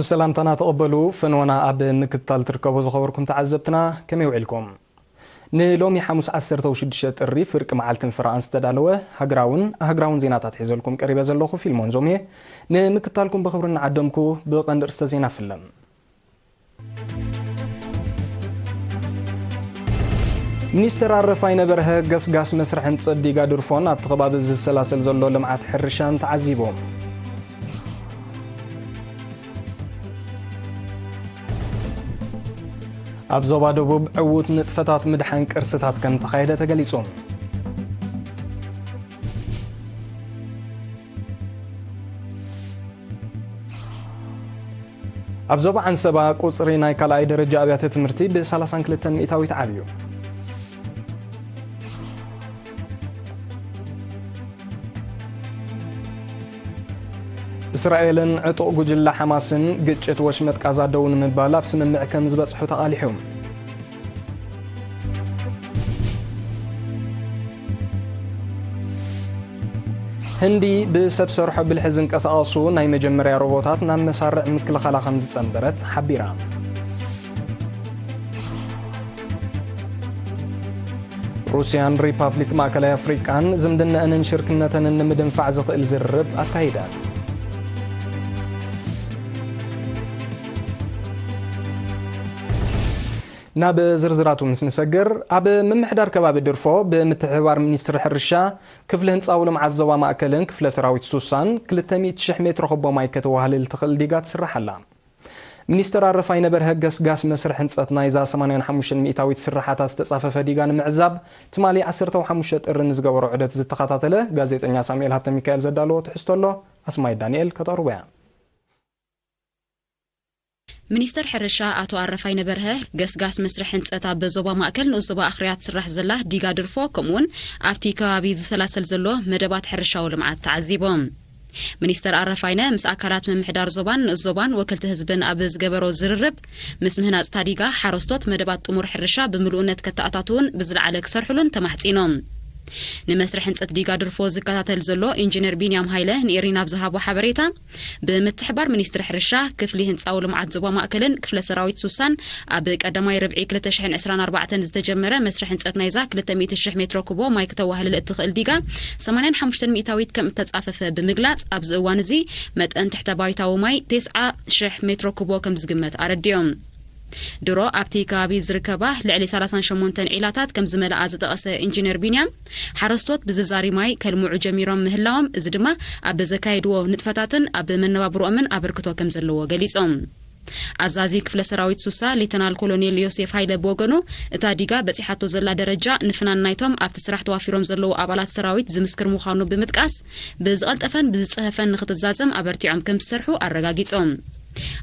ሰላምታና ተቐበሉ። ፈንወና ኣብ ምክትታል ትርከቡ ዝኸበርኩም ተዓዘብትና ከመይ ውዒልኩም? ንሎሚ ሓሙስ ዓሰርተ ሽዱሽተ ጥሪ ፍርቂ መዓልትን ፍረቓን ዝተዳለወ ሃገራውን ኣህጉራውን ዜናታት ሒዘልኩም ቀሪበ ዘለኹ ፊልሞን ዞሜ። ንምክትታልኩም ብኽብሪ እናዓደምኩ ብቐንዲ ርእስተ ዜና ፍለም። ሚኒስትር ኣረፋይነ በርሀ ገስጋስ መስርሕን ጸዲጋ ድርፎን ኣብቲ ከባቢ ዝሰላሰል ዘሎ ልምዓት ሕርሻን ተዓዚቡ። ኣብ ዞባ ደቡብ ዕዉት ንጥፈታት ምድሓን ቅርስታት ከም ተኻየደ ተገሊጹ። ኣብ ዞባ ዓንሰባ ቁጽሪ ናይ ካልኣይ ደረጃ ኣብያተ ትምህርቲ ብ ሰላሳን ክልተን ሚእታዊት ዓብዩ። እስራኤልን ዕጡቕ ጉጅለ ሓማስን ግጭት ወሽመጥ ቃዛ ደው ንምባል ኣብ ስምምዕ ከም ዝበጽሑ ተቓሊሑ። ህንዲ ብሰብ ሰርሖ ብልሒ ዝንቀሳቐሱ ናይ መጀመርያ ሮቦታት ናብ መሳርዕ ምክልኻላ ከም ዝጸንበረት ሓቢራ። ሩስያን ሪፓብሊክ ማእከላይ ኣፍሪቃን ዝምድነአንን ሽርክነተንን ንምድንፋዕ ዝኽእል ዝርርብ ኣካይዳ። ናብ ዝርዝራቱ ምስ ንሰግር፣ ኣብ ምምሕዳር ከባቢ ድርፎ ብምትሕብባር ሚኒስትሪ ሕርሻ፣ ክፍሊ ህንጻዊ ልምዓት ዞባ ማእከልን ክፍለ ሰራዊት ሱሳን ክልተ ሚእቲ ሽሕ ሜትሮ ክቦ ማይ ከተዋህልል ትኽእል ዲጋ ትስራሕ ኣላ። ሚኒስትር ኣረፋይነ በርሀ ገስጋስ መስርሕ ህንጸት ናይዛ ሰማንያን ሓሙሽተን ሚእታዊት ስርሓታ ዝተጻፈፈ ዲጋ ንምዕዛብ፣ ትማሊ ዓሰርተ ሓሙሽተ ጥሪ ንዝገበሮ ዑደት ዝተኸታተለ ጋዜጠኛ ሳሙኤል ሃብተ ሚካኤል ዘዳለዎ ትሕዝቶ ኣሎ፣ ኣስማይ ዳንኤል ከተቕርቦ እያ። ሚኒስተር ሕርሻ ኣቶ ኣረፋይነ በርሀ፣ ገስጋስ መስርሕ ህንጸት ኣብ ዞባ ማእከል ንኡስ ዞባ ኣኽርያ ትስራሕ ዘላ ዲጋ ድርፎ፣ ከምኡውን ኣብቲ ከባቢ ዝሰላሰል ዘሎ መደባት ሕርሻዊ ልምዓት ተዓዚቦም። ሚኒስተር ኣረፋይነ ምስ ኣካላት ምምሕዳር ዞባን ንኡስ ዞባን ወከልቲ ህዝብን ኣብ ዝገበሮ ዝርርብ፣ ምስ ምህናጽ እታ ዲጋ ሓረስቶት መደባት ጥሙር ሕርሻ ብምሉእነት ከተኣታትውን ብዝለዓለ ክሰርሕሉን ተማሕጺኖም። ንመስርሕ ህንጸት ዲጋ ድርፎ ዝከታተል ዘሎ ኢንጂነር ቢንያም ሃይለ ንኤሪና ኣብ ዝሃቦ ሓበሬታ፣ ብምትሕባር ሚኒስትሪ ሕርሻ፣ ክፍሊ ህንጻዊ ልምዓት ዞባ ማእከልን ክፍለ ሰራዊት ሱሳን፣ ኣብ ቀዳማይ ርብዒ ክልተ ሽሕን ዕስራን ኣርባዕተን ዝተጀመረ መስርሕ ህንጸት ናይዛ ክልተ ሚእቲ ሽሕ ሜትሮ ኩቦ ማይ ክተዋህልል እትኽእል ዲጋ፣ ሰማንያን ሓሙሽተን ሚእታዊት ከም እተጻፈፈ ብምግላጽ፣ ኣብዚ እዋን እዚ መጠን ትሕተ ባይታዊ ማይ ተስዓ ሽሕ ሜትሮ ኩቦ ከም ዝግመት ኣረዲኦም። ድሮ ኣብቲ ከባቢ ዝርከባ ልዕሊ ሰላሳን ሸሞንተን ዒላታት ከም ዝመልኣ ዝጠቐሰ ኢንጂነር ቢንያም፣ ሓረስቶት ብዝዛሪ ማይ ከልምዑ ጀሚሮም ምህላዎም፣ እዚ ድማ ኣብ ዘካየድዎ ንጥፈታትን ኣብ መነባብሮኦምን ኣበርክቶ ከም ዘለዎ ገሊጾም። ኣዛዚ ክፍለ ሰራዊት ሱሳ ሌተናል ኮሎኔል ዮሴፍ ሃይለ ብወገኑ፣ እታ ዲጋ በጺሓቶ ዘላ ደረጃ ንፍናን ናይቶም ኣብቲ ስራሕ ተዋፊሮም ዘለዉ ኣባላት ሰራዊት ዝምስክር ምዃኑ ብምጥቃስ፣ ብዝቐልጠፈን ብዝጽፈፈን ንኽትዛዘም ኣበርቲዖም ከም ዝሰርሑ ኣረጋጊጾም።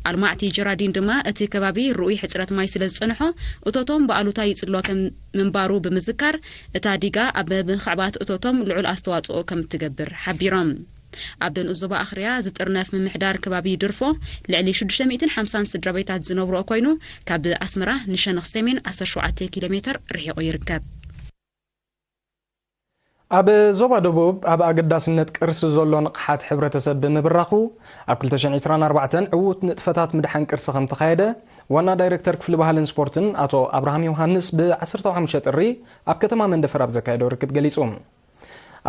ኣልማዕቲ ጀራዲን ድማ እቲ ከባቢ ርኡይ ሕጽረት ማይ ስለ ዝጸንሖ፣ እቶቶም ብኣሉታ ይጽሎ ከም ምንባሩ ብምዝካር፣ እታ ዲጋ ኣብ ምኽዕባት እቶቶም ልዑል ኣስተዋጽኦ ከም እትገብር ሓቢሮም። ኣብ ንኡስ ዞባ ኣኽርያ ዝጥርነፍ ምምሕዳር ከባቢ ድርፎ ልዕሊ ሽዱሽተ ሚእትን ሓምሳን ስድራ ቤታት ዝነብርኦ ኮይኑ፣ ካብ ኣስመራ ንሸነኽ ሰሜን ዓሰርተ ሸውዓተ ኪሎ ሜትር ርሒቑ ይርከብ። ኣብ ዞባ ደቡብ ኣብ ኣገዳስነት ቅርሲ ዘሎ ንቕሓት ሕብረተሰብ ብምብራኹ፣ ኣብ ክልተ ሽሕን ዕስራን ኣርባዕተን ዕዉት ንጥፈታት ምድሓን ቅርሲ ከም ተኻየደ ዋና ዳይሬክተር ክፍሊ ባህልን ስፖርትን ኣቶ ኣብርሃም ዮሃንስ ብ ዓሰርተ ሓሙሽተ ጥሪ ኣብ ከተማ መንደፈራ ኣብ ዘካየዶ ርክብ ገሊጹ።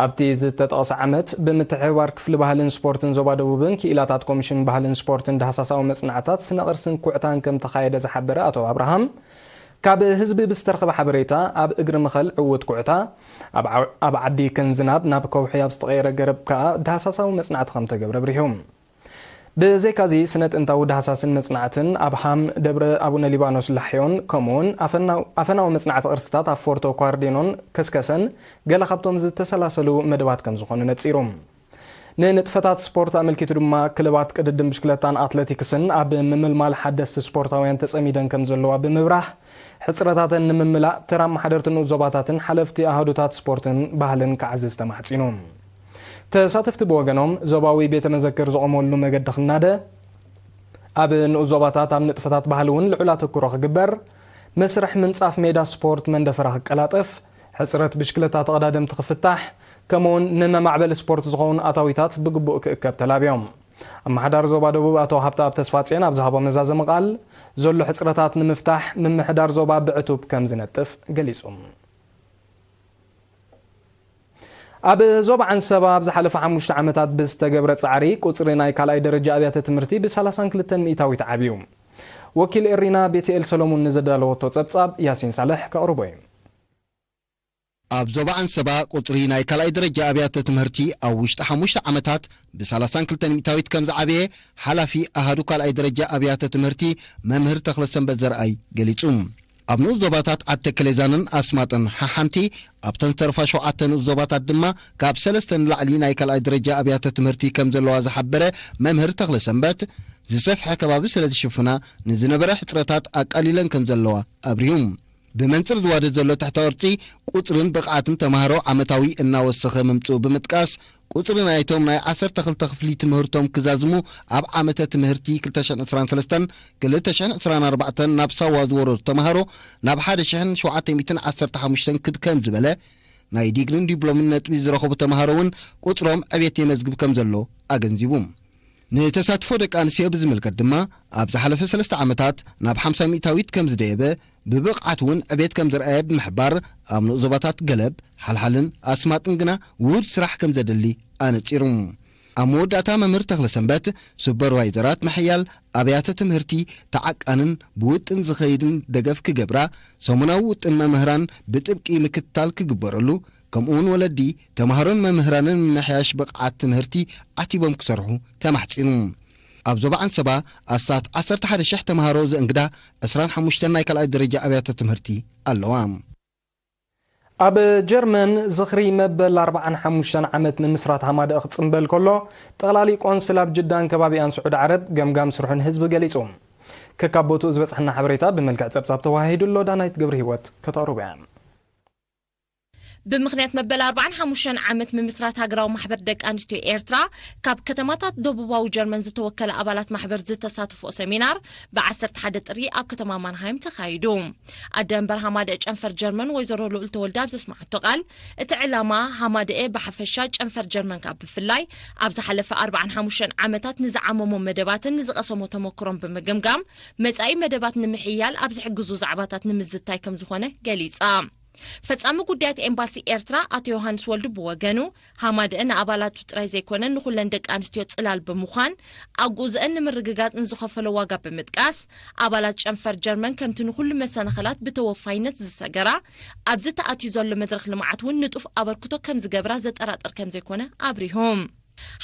ኣብቲ ዝተጠቕሰ ዓመት፣ ብምትሕብባር ክፍሊ ባህልን ስፖርትን ዞባ ደቡብን ክኢላታት ኮሚሽን ባህልን ስፖርትን ዳህሳሳዊ መጽናዕታት ስነ ቅርስን ኩዕታን ከም ተኻየደ ዝሓበረ ኣቶ ኣብርሃም፣ ካብ ህዝቢ ብዝተረኸበ ሓበሬታ፣ ኣብ እግሪ ምኸል ዕዉት ኩዕታ፣ ኣብ ዓ-፣ ኣብ ዓዲ ከንዝናብ ናብ ከውሒ ኣብ ዝተቐየረ ገረብ ከኣ ዳህሳሳዊ መጽናዕቲ ከም ተገብረ ኣብሪሁ። ብዘይካዚ፣ ስነ ጥንታዊ ዳህሳስን መጽናዕትን ኣብ ሃም ደብረ ኣቡነ ሊባኖስ ላሕዮን፣ ከምኡውን ኣፈናው-፣ ኣፈናዊ መጽናዕቲ ቅርስታት ኣብ ፎርቶ ኳርዴኖን ከስከሰን ገለ ካብቶም ዝተሰላሰሉ መደባት ከም ዝኾኑ ነጺሩ። ንንጥፈታት ስፖርት ኣመልኪቱ ድማ፣ ክለባት ቅድድም ብሽክለታን ኣትለቲክስን ኣብ ምምልማል ሓደስቲ ስፖርታውያን ተጸሚደን ከም ዘለዋ ብምብራህ፣ ሕጽረታተን ንምምላእ ተራ ኣመሓደርቲ ንኡስ ዞባታትን ሓለፍቲ ኣሃዱታት ስፖርትን ባህልን ክዓዝዝ ተማሕጺኑ። ተሳተፍቲ ብወገኖም፣ ዞባዊ ቤተ መዘክር ዝቖመሉ መገዲ ክናደ፣ ኣብ ንኡስ ዞባታት ኣብ ንጥፈታት ባህሊ እውን ልዑል ኣተኩሮ ክግበር፣ መስርሕ ምንጻፍ ሜዳ ስፖርት መንደፈራ ክቀላጠፍ፣ ሕጽረት ብሽክለታ ተቐዳደምቲ ክፍታሕ፣ ከምኡውን ንመማዕበሊ ስፖርት ዝኸውን ኣታዊታት ብግቡእ ክእከብ ተላብዮም። ኣመሓዳሪ ዞባ ደቡብ ኣቶ ሃብተኣብ ተስፋጽዮን ኣብ ዝሃቦ መዛዘሚ ቃል፣ ዘሎ ሕጽረታት ንምፍታሕ ምምሕዳር ዞባ ብዕቱብ ከም ዝነጥፍ ገሊጹ። ኣብ ዞባ ዓንሰባ ኣብ ዝሓለፈ ሓሙሽተ ዓመታት ብዝተገብረ ጻዕሪ፣ ቁጽሪ ናይ ካልኣይ ደረጃ ኣብያተ ትምህርቲ ብ ሰላሳን ክልተን ሚእታዊት ዓብዩ። ወኪል ኤሪና ቤትኤል ሰሎሙን ንዘዳለወቶ ጸብጻብ፣ ያሲን ሳልሕ ከቕርቦ እዩ። ኣብ ዞባ ዓንሰባ ቁጽሪ ናይ ካልኣይ ደረጃ ኣብያተ ትምህርቲ ኣብ ውሽጢ ሓሙሽተ ዓመታት ብ ሰላሳን ክልተን ሚእታዊት ከም ዝዓበየ ሓላፊ ኣሃዱ ካልኣይ ደረጃ ኣብያተ ትምህርቲ መምህር ተኽለሰንበት ዘርኣይ ገሊጹ። ኣብ ንኡስ ዞባታት ዓዲ ተከሌዛንን ኣስማጥን ሓሓንቲ ኣብተን ዝተረፋ ሸውዓተ ንኡስ ዞባታት ድማ ካብ ሰለስተ ንላዕሊ ናይ ካልኣይ ደረጃ ኣብያተ ትምህርቲ ከም ዘለዋ ዝሓበረ መምህር ተኽለሰንበት፣ ዝሰፍሐ ከባቢ ስለ ዝሽፍና ንዝነበረ ሕጽረታት ኣቃሊለን ከም ዘለዋ ኣብሪሁ። ብመንጽር ዝዋደድ ዘሎ ትሕተ ቅርጺ ቁጽርን ብቕዓትን ተማሃሮ ዓመታዊ እናወሰኸ ምምጽኡ ብምጥቃስ፣ ቁጽሪ ናይቶም ናይ ዓሰርተ ክልተ ክፍሊ ትምህርቶም ክዛዝሙ ኣብ ዓመተ ትምህርቲ ክልተ ሽሕን ዕስራን ሰለስተን ክልተ ሽሕን ዕስራን ኣርባዕተን ናብ ሳዋ ዝወረዱ ተማሃሮ ናብ ሓደ ሽሕን ሸውዓተ ሚእትን ዓሰርተ ሓሙሽተን ክብ ከም ዝበለ፣ ናይ ዲግሪን ዲፕሎምን ነጥቢ ዝረኸቡ ተማሃሮ እውን ቁጽሮም ዕቤት የመዝግብ ከም ዘሎ ኣገንዚቡ። ንተሳትፎ ደቂ ኣንስትዮ ብዝምልከት ድማ፣ ኣብ ዝሓለፈ ሰለስተ ዓመታት ናብ ሓምሳ ሚእታዊት ከም ዝደየበ፣ ብብቕዓት እውን ዕቤት ከም ዝረኣየ ብምሕባር፣ ኣብ ንኡስ ዞባታት ገለብ፣ ሓልሓልን ኣስማጥን ግና ውሁድ ስራሕ ከም ዘድሊ ኣነጺሩ። ኣብ መወዳእታ መምህር ተኽለሰንበት፣ ሱፐርቫይዘራት ምሕያል ኣብያተ ትምህርቲ ተዓቃንን ብውጥን ዝኸይድን ደገፍ ክገብራ፣ ሰሙናዊ ውጥን መምህራን ብጥብቂ ምክትታል ክግበረሉ፣ ከምኡውን ወለዲ፣ ተምሃሮን መምህራንን ምምሕያሽ ብቕዓት ትምህርቲ ዓቲቦም ክሰርሑ ተማሕጺኑ። ኣብ ዞባ ዓንሰባ ኣስታት ዓሰርተ ሓደ ሽሕ ተምሃሮ ዘእንግዳ ዕስራን ሓሙሽተን ናይ ካልኣይ ደረጃ ኣብያተ ትምህርቲ ኣለዋ። ኣብ ጀርመን ዝኽሪ መበል ኣርባዓን ሓሙሽተን ዓመት ምምስራት ሃማደኣ ክጽንበል ከሎ፣ ጠቕላሊ ቆንስል ኣብ ጅዳን ከባቢኣን ስዑድ ዓረብ ገምጋም ስርሑን ህዝቢ ገሊጹ። ከካብ ቦትኡ ዝበጽሐና ሓበሬታ ብመልክዕ ጸብጻብ ተወሃሂዱ ኣሎ። ዳናይት ገብረ ህይወት ከተቕርቦ እያ። ብምኽንያት መበል ኣርባዓን ሓሙሽተን ዓመት ምምስራት ሃገራዊ ማሕበር ደቂ ኣንስትዮ ኤርትራ፣ ካብ ከተማታት ደቡባዊ ጀርመን ዝተወከለ ኣባላት ማሕበር ዝተሳትፎ ሰሚናር ብ ዓሰርተ ሓደ ጥሪ ኣብ ከተማ ማንሃይም ተኻይዱ። ኣደ መንበር ሃማደአ ጨንፈር ጀርመን ወይዘሮ ልኡል ተወልደ ኣብ ዘስማዓቶ ቃል፣ እቲ ዕላማ ሃማደአ ብሓፈሻ ጨንፈር ጀርመን ካብ ብፍላይ ኣብ ዝሓለፈ ኣርባዓን ሓሙሽተን ዓመታት ንዝዓመሞ መደባትን ንዝቐሰሞ ተመክሮን ብምግምጋም፣ መጻኢ መደባት ንምሕያል ኣብ ዝሕግዙ ዛዕባታት ንምዝታይ ከም ዝኾነ ገሊጻ። ፈጻሚ ጉዳያት ኤምባሲ ኤርትራ ኣቶ ዮሃንስ ወልዱ ብወገኑ፣ ሃማደአ ንኣባላቱ ጥራይ ዘይኮነ ንኹለን ደቂ ኣንስትዮ ጽላል ብምዃን፣ ኣብ ጉዕዘአን ንምርግጋጽ ንዝኸፈሎ ዋጋ ብምጥቃስ፣ ኣባላት ጨንፈር ጀርመን ከምቲ ንኹሉ መሰናኸላት ብተወፋይነት ዝሰገራ፣ ኣብዚ ተኣትዩ ዘሎ መድረኽ ልምዓት እውን ንጡፍ ኣበርክቶ ከም ዝገብራ ዘጠራጥር ከም ዘይኮነ ኣብሪሁ።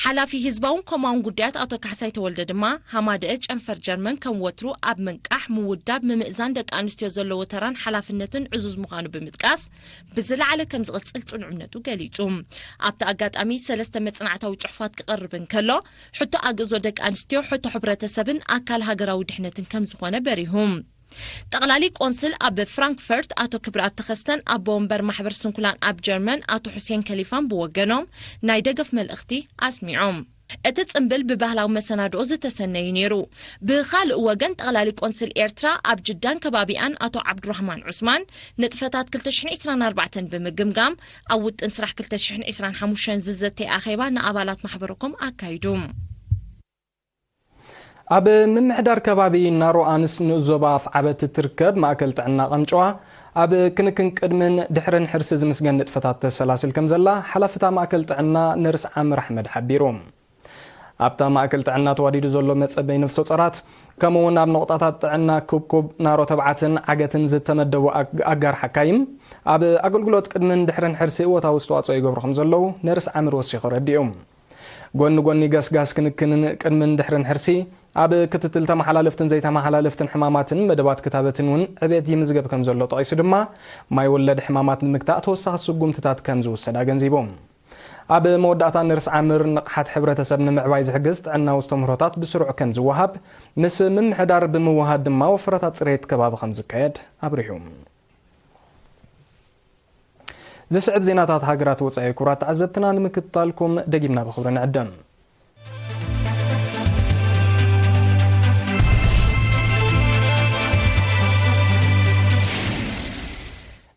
ሓላፊ ህዝባውን ኮማውን ጉዳያት ኣቶ ካሕሳይ ተወልደ ድማ፣ ሃማደአ ጨንፈር ጀርመን ከም ወትሩ ኣብ ምንቃሕ፣ ምውዳብ፣ ምምእዛን ደቂ ኣንስትዮ ዘለዎ ተራን ሓላፍነትን ዕዙዝ ምዃኑ ብምጥቃስ፣ ብዝለዓለ ከም ዝቕጽል ጽኑዕ እምነቱ ገሊጹ። ኣብቲ ኣጋጣሚ ሰለስተ መጽናዕታዊ ጽሑፋት ክቐርብ እንከሎ፣ ሕቶ ኣግእዞ ደቂ ኣንስትዮ ሕቶ ሕብረተሰብን ኣካል ሃገራዊ ድሕነትን ከም ዝኾነ በሪሁ። ጠቕላሊ ቆንስል ኣብ ፍራንክፈርት ኣቶ ክብረኣብ ተኸስተን ኣቦ ወንበር ማሕበር ስንኩላን ኣብ ጀርመን ኣቶ ሑሴን ከሊፋን ብወገኖም ናይ ደገፍ መልእኽቲ ኣስሚዖም። እቲ ጽምብል ብባህላዊ መሰናድኦ ዝተሰነዩ ነይሩ። ብኻልእ ወገን፣ ጠቕላሊ ቆንስል ኤርትራ ኣብ ጅዳን ከባቢኣን ኣቶ ዓብዱራህማን ዑስማን፣ ንጥፈታት ክልተ ሽሕን ዕስራን ኣርባዕተን ብምግምጋም፣ ኣብ ውጥን ስራሕ ክልተ ሽሕን ዕስራን ሓሙሽተን ዝዘተየ ኣኼባ ንኣባላት ማሕበረኮም ኣካይዱ። ኣብ ምምሕዳር ከባቢ ናሮ ኣንስ ንኡስ ዞባ ኣፍዓበት እትርከብ ማእከል ጥዕና ቀምጨዋ፣ ኣብ ክንክን ቅድምን ድሕርን ሕርሲ ዝምስገን ንጥፈታት ተሰላስል ከም ዘላ ሓላፍታ ማእከል ጥዕና ነርስ ዓምር ኣሕመድ ሓቢሩ። ኣብታ ማእከል ጥዕና ተዋዲዱ ዘሎ መጸበይ ነፍሰ ጾራት፣ ከምኡ እውን ኣብ ነቑጣታት ጥዕና ክብኩብ፣ ናሮ ተብዓትን ዓገትን ዝተመደቡ ኣግ-፣ ኣጋር ሓካይም፣ ኣብ ኣገልግሎት ቅድምን ድሕርን ሕርሲ እወታዊ ኣስተዋጽኦ ይገብሩ ከም ዘለዉ ነርስ ዓምር ወሲኹ ረዲኡ። ጎኒ ጎኒ ገስጋስ ክንክንን ቅድምን ድሕርን ሕርሲ፣ ኣብ ክትትል ተመሓላለፍትን ዘይተመሓላለፍትን ሕማማትን መደባት ክታበትን እውን ዕቤት ይምዝገብ ከም ዘሎ ጠቒሱ ድማ፣ ማይ ወለድ ሕማማት ንምግታእ ተወሳኺ ስጉምትታት ከም ዝውሰድ ኣገንዚቡ። ኣብ መወዳእታ ነርስ ዓምር፣ ንቕሓት ሕብረተሰብ ንምዕባይ ዝሕግዝ ጥዕናዊ ኣስተምህሮታት ብስሩዕ ከም ዝወሃብ፣ ምስ ምምሕዳር ብምውሃድ ድማ ወፈራታት ጽሬት ከባቢ ከም ዝካየድ ኣብሪሁ። ዝስዕብ ዜናታት ሃገራት ወጻኢ፣ ክቡራት ተዓዘብትና፣ ንምክትታልኩም ደጊምና ብኽብሪ ንዕድም።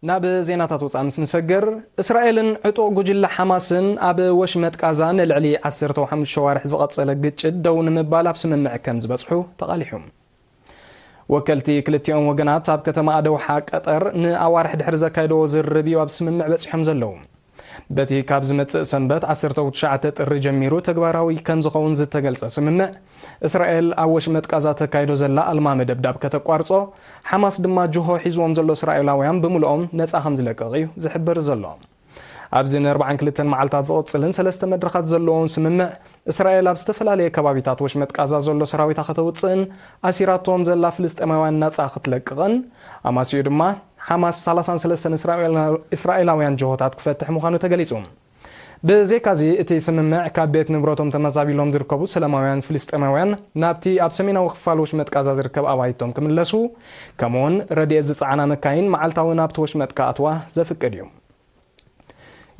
ናብ ዜናታት ወፃኢ ምስ ንሰግር፣ እስራኤልን ዕጡቕ ጉጅለ ሓማስን ኣብ ወሽመጥ ቃዛ ንልዕሊ ዓሰርተ ሓሙሽተ ሸዋርሕ ዝቐጸለ ግጭት ደው ንምባል ኣብ ስምምዕ ከም ዝበጽሑ ተቓሊሑ። ወከልቲ ክልቲኦም ወገናት ኣብ ከተማ ኣደውሓ ቀጠር ንኣዋርሕ ድሕሪ ዘካየድዎ ዝርርብ እዩ ኣብ ስምምዕ በጺሖም ዘለዉ። በቲ ካብ ዝመጽእ ሰንበት ዓሰርተ ትሽዓተ ጥሪ ጀሚሩ ተግባራዊ ከም ዝኸውን ዝተገልጸ ስምምዕ፣ እስራኤል ኣብ ወሽመጥ ቃዛ ተካይዶ ዘላ ኣልማሚ ደብዳብ ከተቋርጾ፣ ሓማስ ድማ ጅሆ ሒዝዎም ዘሎ እስራኤላውያን ብምልኦም ነጻ ከም ዝለቅቕ እዩ ዝሕበር ዘሎ። ኣብዚ ንኣርባዓን ክልተን መዓልታት ዝቕጽልን ሰለስተ መድረኻት ዘለዎን ስምምዕ፣ እስራኤል ኣብ ዝተፈላለየ ከባቢታት ወሽመጥ ቃዛ ዘሎ ሰራዊታ ከተውጽእን ኣሲራቶም ዘላ ፍልስጤማውያን ናጻ ክትለቅቕን፣ ኣማሲኡ ድማ ሓማስ ሰላሳን ሰለስተን እስራኤል-፣ እስራኤላውያን ጅሆታት ክፈትሕ ምዃኑ ተገሊጹ። ብዘይካዚ፣ እቲ ስምምዕ ካብ ቤት ንብረቶም ተመዛቢሎም ዝርከቡ ሰላማውያን ፍልስጤማውያን ናብቲ ኣብ ሰሜናዊ ክፋል ወሽመጥ ቃዛ ዝርከብ ኣባይቶም ክምለሱ፣ ከምኡውን ረድኤት ዝጸዓና መካይን መዓልታዊ ናብቲ ወሽመጥ ክኣትዋ ዘፍቅድ እዩ።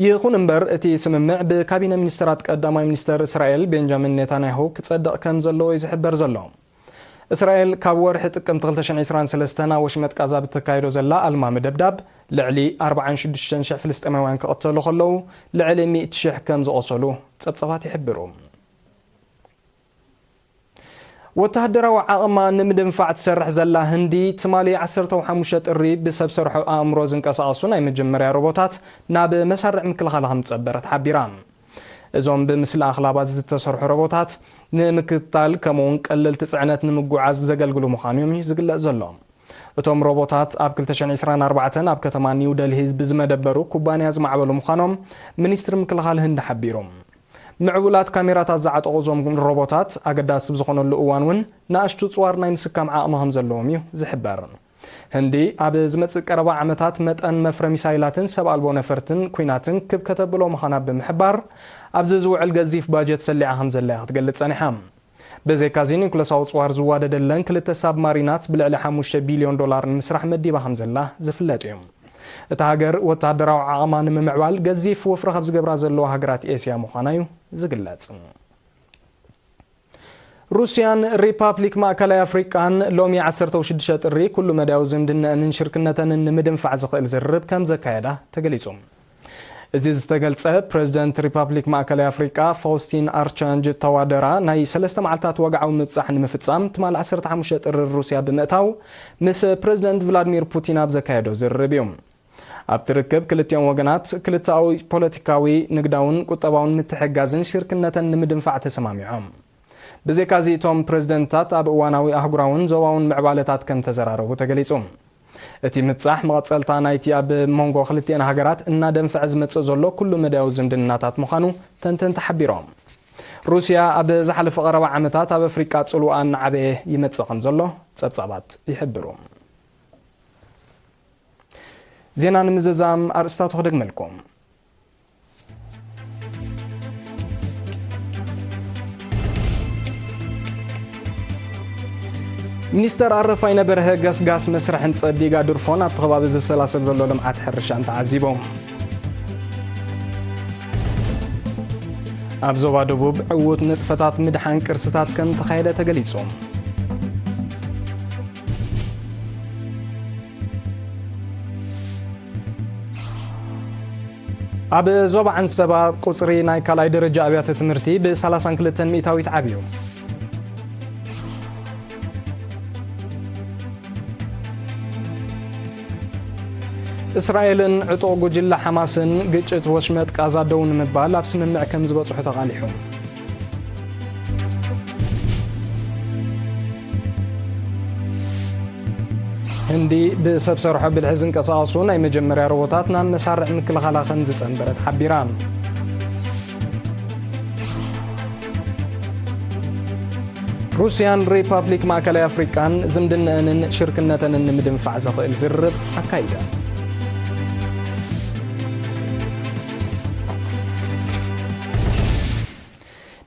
ይኹን እምበር፣ እቲ ስምምዕ ብካቢነ ሚኒስተራት ቀዳማይ ሚኒስተር እስራኤል ቤንጃሚን ኔታንያሁ ክጸድቕ ከም ዘለዎ እዩ ዝሕበር ዘሎ። እስራኤል ካብ ወርሒ ጥቅምቲ ክልተ ሽሕን ዕስራን ሰለስተን ኣብ ወሽመጥ ቃዛ ብተካይዶ ዘላ ኣልማሚ ደብዳብ፣ ልዕሊ ኣርባዓን ሽዱሽተን ሽሕ ፍልስጤማውያን ክቕተሉ ከለዉ፣ ልዕሊ ሚእቲ ሽሕ ከም ዝቖሰሉ ጸብጸባት ይሕብሩ። ወተሃደራዊ ዓቕማ ንምድንፋዕ ትሰርሕ ዘላ ህንዲ፣ ትማሊ ዓሰርተ ሓሙሽተ ጥሪ ብሰብ ሰርሖ ኣእምሮ ዝንቀሳቐሱ ናይ መጀመርያ ሮቦታት ናብ መሳርዕ ምክልኻላ ከም ዝጸበረት ሓቢራ። እዞም ብምስሊ ኣኽላባት ዝተሰርሑ ሮቦታት ንምክትታል፣ ከምኡውን ቀለልቲ ጽዕነት ንምጉዓዝ ዘገልግሉ ምዃኖም እዩ ዝግለጽ ዘሎ። እቶም ሮቦታት ኣብ ክልተ ሽሕን ዕስራን ኣርባዕተን ኣብ ከተማ ኒው ደልሂ ብዝመደበሩ ኩባንያ ዝማዕበሉ ምዃኖም ሚኒስትሪ ምክልኻል ህንዲ ሓቢሩ። ምዕቡላት ካሜራታት ዝዓጠቑ እዞም ሮቦታት፣ ኣገዳሲ ብዝኾነሉ እዋን እውን ንኣሽቱ ጽዋር ናይ ምስካም ዓቕሚ ከም ዘለዎም እዩ ዝሕበር። ህንዲ ኣብ ዝመጽእ ቀረባ ዓመታት መጠን መፍረ ሚሳይላትን ሰብ ኣልቦ ነፈርትን ኲናትን ክብ ከተብሎ ምዃና ብምሕባር፣ ኣብዚ ዝውዕል ገዚፍ ባጀት ሰሊዓ ከም ዘላ እያ ክትገልጽ ጸኒሓ። ብዘይካዚ፣ ኒውክለሳዊ ጽዋር ዝዋደደለን ክልተ ሳብማሪናት ብልዕሊ ሓሙሽተ ቢልዮን ዶላር ንምስራሕ መዲባ ከም ዘላ ዝፍለጥ እዩ። እታ ሃገር ወተሃደራዊ ዓቕማ ንምምዕባል ገዚፍ ወፍሪ ካብ ዝገብራ ዘለዋ ሃገራት ኤስያ ምዃና እዩ ዝግለጽ። ሩስያን ሪፓብሊክ ማእከላይ ኣፍሪቃን ሎሚ ዓሰርተ ሽዱሽተ ጥሪ ኩሉ መዳያዊ ዝምድነአንን ሽርክነተንን ንምድንፋዕ ዝኽእል ዝርርብ ከም ዘካየዳ ተገሊጹ። እዚ ዝተገልጸ፣ ፕረዚደንት ሪፓብሊክ ማእከላይ ኣፍሪቃ ፋውስቲን ኣርቻንጅ ታዋደራ ናይ ሰለስተ መዓልታት ወግዓዊ ምብጻሕ ንምፍጻም ትማል ዓሰርተ ሓሙሽተ ጥሪ ሩስያ ብምእታው ምስ ፕረዚደንት ቭላድሚር ፑቲን ኣብ ዘካየዶ ዝርርብ እዩ። ኣብቲ ርክብ ክልቲኦም ወገናት ክልተኣዊ ፖለቲካዊ፣ ንግዳውን ቁጠባውን ምትሕግጋዝን ሽርክነተን ንምድንፋዕ ተሰማሚዖም። ብዘይካዚ፣ እቶም ፕረዚደንትታት ኣብ እዋናዊ ኣህጉራውን ዞባውን ምዕባለታት ከም ተዘራረቡ ተገሊጹ። እቲ ምብጻሕ መቐጸልታ ናይቲ ኣብ መንጎ ክልቲአን ሃገራት እናደንፍዐ ዝመጽእ ዘሎ ኩሉ መዳያዊ ዝምድናታት ምዃኑ ተንተንቲ ሓቢሮም። ሩስያ ኣብ ዝሓለፈ ቀረባ ዓመታት ኣብ ኣፍሪቃ ጽልዋ እናዓበየ ይመጽእ ከም ዘሎ ጸብጻባት ይሕብሩ። ዜና ንምዝዛም ኣርእስታቱ ክደግመልኩም። ሚኒስተር ኣረፋይነ በርሀ ገስጋስ መስርሕ ህንጸት ዲጋ ድርፎን ኣብቲ ከባቢ ዝሰላሰል ዘሎ ልምዓት ሕርሻን ተዓዚቦም። ኣብ ዞባ ደቡብ ዕዉት ንጥፈታት ምድሓን ቅርስታት ከም ተኻየደ ተገሊጹ። ኣብ ዞባ ዓንሰባ ቁጽሪ ናይ ካልኣይ ደረጃ ኣብያተ ትምህርቲ ብ ሰላሳን ክልተን ሚእታዊት ዓብዩ። እስራኤልን ዕጡቕ ጉጅለ ሓማስን ግጭት ወሽመጥ ቃዛ ደው ንምባል ኣብ ስምምዕ ከም ዝበጽሑ ተቓሊሑ። ህንዲ ብሰብ ሰርሖ ብልሒ ዝንቀሳቐሱ ናይ መጀመርያ ሮቦታት ናብ መሳርዕ ምክልኻላ ከም ዝጸንበረት ሓቢራ። ሩስያን ሪፓብሊክ ማእከላይ ኣፍሪቃን ዝምድነአንን ሽርክነተንን ንምድንፋዕ ዘኽእል ዝርርብ ኣካይደ።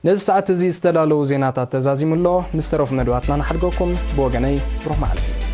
ነዚ ሰዓት እዚ ዝተዳለዉ ዜናታት ተዛዚሙ ኣሎ። ምስ ተረፉ መደባትና ንሓድገኩም። ብወገነይ ብሩኽ መዓልቲ።